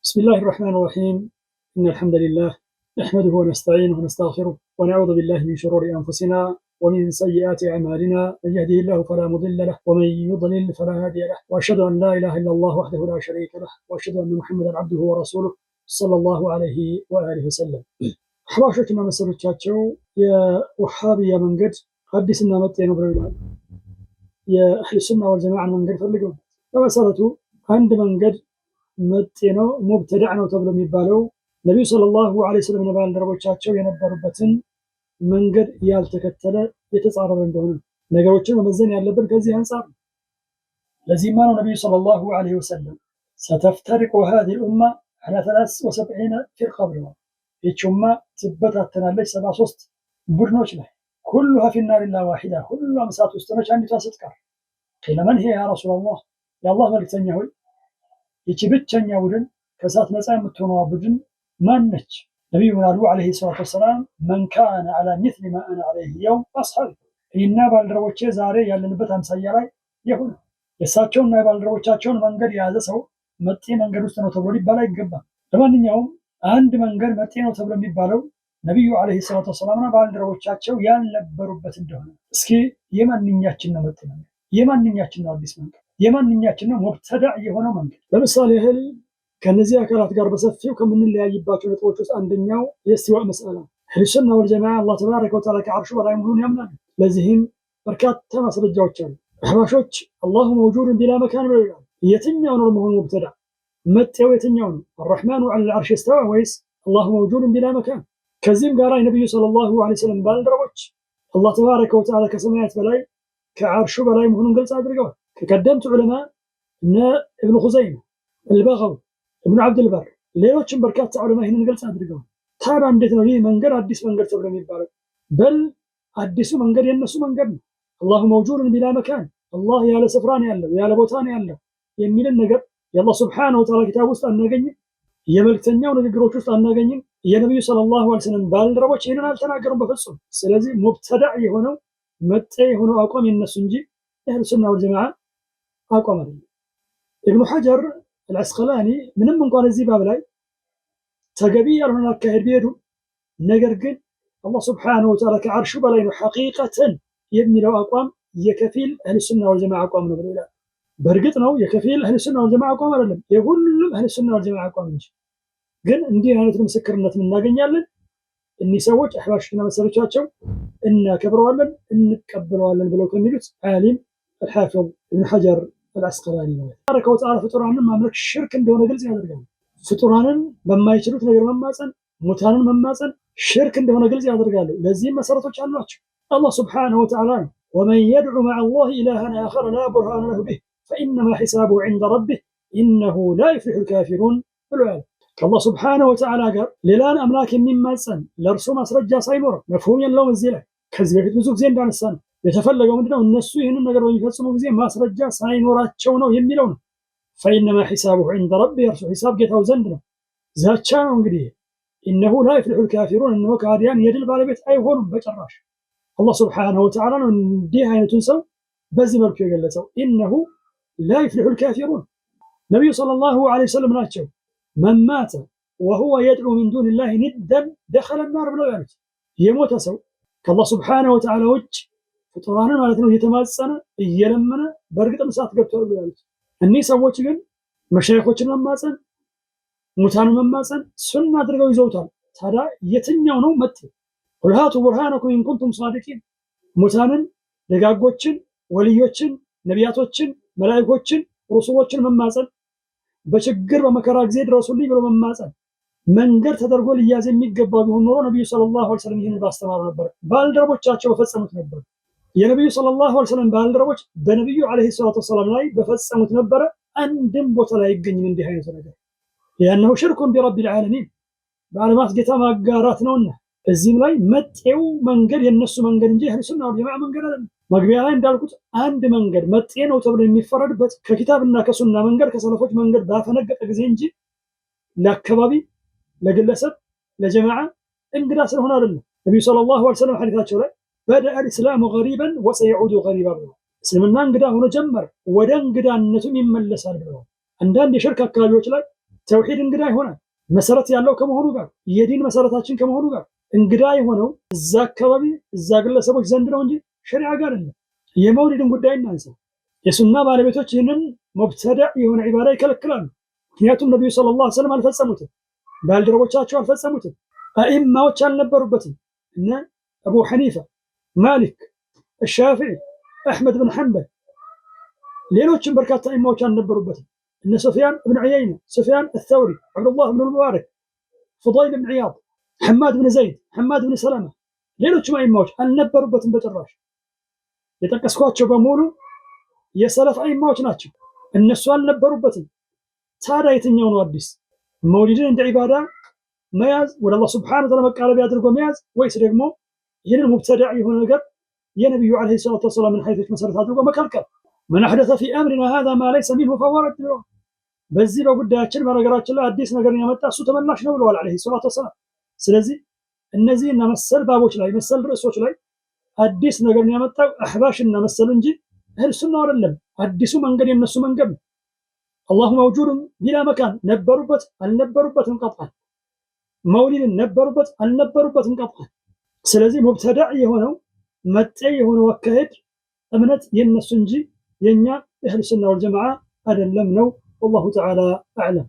بسم الله الرحمن الرحيم، إن الحمد لله نحمده ونستعينه ونستغفره ونعوذ بالله من شرور أنفسنا ومن سيئات أعمالنا، من يهده الله فلا مضل له ومن يضلل فلا هادي له، وأشهد أن لا إله إلا الله وحده لا شريك له، وأشهد أن محمدا عبده ورسوله صلى الله عليه وآله وسلم። አሕባሾችና መሰሎቻቸው የወሃቢያ መንገድ አዲስና መጤ ነው ብለው ይላሉ። የአህል ሱና ወልጀማዓን መንገድ ፈልገው በመሰረቱ አንድ መንገድ መጤ ነው፣ ሙብተዳዕ ነው ተብሎ የሚባለው ነቢዩ صلى الله عليه وسلم ባልደረቦቻቸው የነበሩበትን መንገድ ያልተከተለ፣ የተጻረረ እንደሆነ ነው። ነገሮችን መመዘን ያለብን ከዚህ አንጻር ነው። ለዚህማ ነው ነቢዩ صلى الله عليه وسلم ستفترق هذه الأمة على 73 فرقة ብለዋል። ይህች ኡማ ትበታተናለች 73 ቡድኖች ላይ፣ كلها في النار إلا واحدة፣ ሁሏም እሳት ውስጥ ነች አንዲቷ ስትቀር። قيل من هي يا رسول الله፣ የአላህ መልክተኛ ሆይ፣ ይቺ ብቸኛ ቡድን፣ ከእሳት ነፃ የምትሆነዋ ቡድን ማን ነች? ነቢዩ ምን አሉ عليه الصلاة والسلام? من كان على مثل ما أنا عليه اليوم وأصحابي፣ እኔና ባልደረቦቼ ዛሬ ያለንበት አምሳያ ላይ የሆነ። የእሳቸውንና የባልደረቦቻቸውን መንገድ የያዘ ሰው መጤ መንገድ ውስጥ ነው ተብሎ ሊባል አይገባም። ለማንኛውም አንድ መንገድ መጤ ነው ተብሎ የሚባለው ነቢዩ عليه الصلاة والسلام ና ባልደረቦቻቸው ያልነበሩበት እንደሆነ። እስኪ የማንኛችን ነው መጤ መንገድ? የማንኛችን ነው አዲስ መንገድ? የማንኛችን ነው ሙብተዳዕ የሆነው መንገድ? ለምሳሌ ያህል ከእነዚህ አካላት ጋር በሰፊው ከምንለያይባቸው ነጥቦች ውስጥ አንደኛው የእስቲዋእ መስአላ። አህሉ ሱና ወልጀማዓ አላህ تبارك وتعالى ከዓርሹ በላይ መሆኑን ያምናሉ። ለዚህም በርካታ ማስረጃዎች አሉ። አሕባሾች الله موجود بلا مكان ብለው ይላሉ። የትኛው ነው መሆኑ ሙብተዳዕ? መጤው የትኛው ነው? الرحمن على العرش استوى ወይስ الله موجود بلا مكان? ከዚህም ጋር የነቢዩ صلى الله عليه وسلم ባልደረቦች አላህ تبارك وتعالى ከሰማያት በላይ፣ ከዓርሹ በላይ መሆኑን ግልጽ አድርገዋል። ከቀደምት ዑለማ እነ እብኑ ኹዘይማ፣ አልበገዊ፣ እብኑ ዓብድልበር፣ ሌሎችም በርካታ ዑለማ ይህንን ግልጽ አድርገዋል። ታዲያ እንዴት ነው ይህ መንገድ አዲስ መንገድ ተብሎ የሚባለው? በል አዲሱ መንገድ የእነሱ መንገድ ነው። الله موجود بلا مكان፣ አላህ ያለ ስፍራ ነው ያለው፣ ያለ ቦታ ነው ያለው የሚልን ነገር የአላህ سبحانه وتعالى ኪታብ ውስጥ አናገኝም። የመልክተኛው ንግግሮች ውስጥ አናገኝም። የነቢዩ صلى الله عليه وسلم ባልደረቦች ይህንን አልተናገሩም በፍጹም። ስለዚህ ሙብተዳዕ የሆነው፣ መጤ የሆነው አቋም የነሱ እንጂ የአህሉ ሱና ወልጀማዓ አቋም አይደለም። ኢብኑ ሐጀር አልዐስቀላኒ ምንም እንኳን እዚህ ባብ ላይ ተገቢ ያልሆነ አካሄድ ቢሄዱ፣ ነገር ግን አላህ سبحانه وتعالى ከዓርሹ በላይ ነው ሐቂቀተን የሚለው አቋም የከፊል አህል ሱና ወልጀማዓ አቋም ነው ብለው ይላል። በእርግጥ ነው የከፊል አህል ሱና ወልጀማዓ አቋም አይደለም፣ የሁሉም አህል ሱና ወልጀማዓ አቋም እንጂ። ግን እንዲህ አይነት ምስክርነት እናገኛለን። እኒህ ሰዎች አሕባሾችና መሰሎቻቸው እናከብረዋለን፣ እንቀበለዋለን ብለው ከሚሉት ዓሊም አልሓፊዝ ኢብኑ ሐጀር አልዐስቀላኒ ማለት። تبارك وتعالى ፍጡራንን ማምለክ ሽርክ እንደሆነ ግልጽ ያደርጋል። ፍጡራንን በማይችሉት ነገር መማፀን፣ ሙታንን መማፀን ሽርክ እንደሆነ ግልጽ ያደርጋሉ። ለዚህም መሰረቶች አሏቸው። አላህ سبحانه وتعالى ነው ومن يدع مع الله إلها آخر لا برهان له به فإنما حسابه عند ربه إنه لا يفلح الكافرون ብሎ ያለ። ከአላህ سبحانه وتعالى ጋር ሌላን አምላክ የሚማፀን ለእርሱ ማስረጃ ሳይኖረው መፍሁም የለውም። እዚህ ላይ ከዚህ በፊት ብዙ ጊዜ እንዳነሳ ነው የተፈለገው ምንድነው? እነሱ ይህንን ነገር በሚፈጽሙ ጊዜ ማስረጃ ሳይኖራቸው ነው የሚለው ነው። فإنما حسابه عند ربه፣ የእርሱ ሒሳብ ጌታው ዘንድ ነው። ዛቻ ነው እንግዲህ። إنه لا يفلح الكافرون፣ እነሆ ከሃዲያን የድል ባለቤት አይሆኑም በጭራሽ። አላህ سبحانه وتعالى ነው እንዲህ አይነቱን ሰው በዚህ መልኩ የገለጸው፣ إنه لا يفلح الكافرون። ነቢዩ صلى الله عليه وسلم ናቸው من مات وهو يدعو من دون الله ندا دخل النار ብለው ያሉት። የሞተ ሰው ከአላህ سبحانه وتعالى ውጭ ፍጡራንን ማለት ነው እየተማጸነ፣ እየለመነ በእርግጥም እሳት ገብቷል ብለው ያሉት። እኒህ ሰዎች ግን መሻይኾችን መማፀን፣ ሙታንን መማፀን ሱና አድርገው ይዘውታል። ታዲያ የትኛው ነው መጤ? قل هاتوا برهانكم إن كنتم صادقين። ሙታንን፣ ደጋጎችን፣ ወልዮችን፣ ነቢያቶችን፣ መላእኮችን፣ ሩሱሎችን መማፀን፣ በችግር በመከራ ጊዜ ድረሱልኝ ብሎ መማፀን መንገድ ተደርጎ ሊያዝ የሚገባው ቢሆን ኖሮ ነቢዩ صلى الله عليه وسلم ይህንን ባስተማሩ ነበር፣ ባልደረቦቻቸው በፈጸሙት ነበር። የነቢዩ صلى الله عليه وسلم ባልደረቦች በነቢዩ عليه الصلاة والسلام ላይ በፈጸሙት ነበረ። አንድም ቦታ ላይ አይገኝም እንዲህ አይነቱ ነገር። لأنه شرك برب العالمين፣ በዓለማት ጌታ ማጋራት ነውና። እዚህም ላይ መጤው መንገድ የነሱ መንገድ እንጂ አህሉ ሱና ወል ጀማዓ መንገድ አይደለም። መግቢያ ላይ እንዳልኩት አንድ መንገድ መጤ ነው ተብሎ የሚፈረድበት ከኪታብና ከሱና መንገድ፣ ከሰለፎች መንገድ ባፈነገጠ ጊዜ እንጂ ለአካባቢ፣ ለግለሰብ፣ ለጀማዓ እንግዳ ስለሆነ አይደለም። ነቢዩ صلى الله عليه وسلم ሐዲታቸው ላይ بدأ الإسلام غريبا وسيعود غريبا ብለዋል። እስልምና እንግዳ ሆኖ ጀመር፣ ወደ እንግዳነቱም ይመለሳል ብለዋል። አንዳንድ የሽርክ አካባቢዎች ላይ ተውሂድ እንግዳ ይሆናል። መሰረት ያለው ከመሆኑ ጋር፣ የዲን መሰረታችን ከመሆኑ ጋር እንግዳ የሆነው እዛ አካባቢ እዛ ግለሰቦች ዘንድ ነው እንጂ ሸሪዓ ጋር አይደለም። የመውሊድን ጉዳይ እናንሳ። የሱና ባለቤቶች ይህንን ሙብተደዕ የሆነ ዒባዳ ይከለክላሉ። ምክንያቱም ነቢዩ ሰለላሁ ዐለይሂ ወሰለም አልፈጸሙትም፣ ባልደረቦቻቸው አልፈጸሙትም፣ አኢማዎች አልነበሩበትም። እነ አቡ ሐኒፋ፣ ማሊክ፣ ሻፊዒ፣ አሕመድ ብን ሐንበል ሌሎችም በርካታ አኢማዎች አልነበሩበትም። እነ ሱፍያን ብን ዑየይና፣ ሱፍያን አልተውሪ፣ ዓብዱላህ ብን ሙባረክ፣ ፉዳይል ብን ዒያድ፣ ሐማድ ብን ዘይድ፣ ሐማድ ብን ሰለማ ሌሎችም አኢማዎች አልነበሩበትም በጭራሽ። የጠቀስኳቸው በሙሉ የሰለፍ አኢማዎች ናቸው። እነሱ አልነበሩበትም። ታዲያ የትኛው ነው አዲስ? መውሊድን እንደ ዒባዳ መያዝ፣ ወደ አላህ ስብሐነሁ ወተዓላ መቃረቢያ አድርጎ መያዝ፣ ወይስ ደግሞ ይህንን ሙብተዳዕ የሆነ ነገር የነቢዩ ዓለይሂ ሰላቱ ወሰላምን ሐዲሶች መሰረት አድርጎ መከልከል? መን አሕደተ ፊ አምሪና ሃዛ ማ ለይሰ ሚንሁ ፈሁወ ረድ ብለዋል። በዚህ በጉዳያችን በነገራችን ላይ አዲስ ነገርን ያመጣ እሱ ተመላሽ ነው ብለዋል ዓለይሂ ሰላቱ ወሰላም። ስለዚህ እነዚህና መሰል ባቦች ላይ፣ መሰል ርዕሶች ላይ አዲስ ነገርን ያመጣው አሕባሽና መሰሉ እንጂ እህል ሱና አይደለም። አዲሱ መንገድ የነሱ መንገድ ነው። አላሁ መውጁዱን ቢላ መካን ነበሩበት አልነበሩበትም ቀጥዓን፣ መውሊድን ነበሩበት አልነበሩበትም ቀጥዓን። ስለዚህ ሙብተዳዕ የሆነው መጤ የሆነው አካሄድ እምነት የነሱ እንጂ የኛ የአህሉ ሱና ወልጀማዓ አይደለም ነው። ወላሁ ተዓላ አዕለም።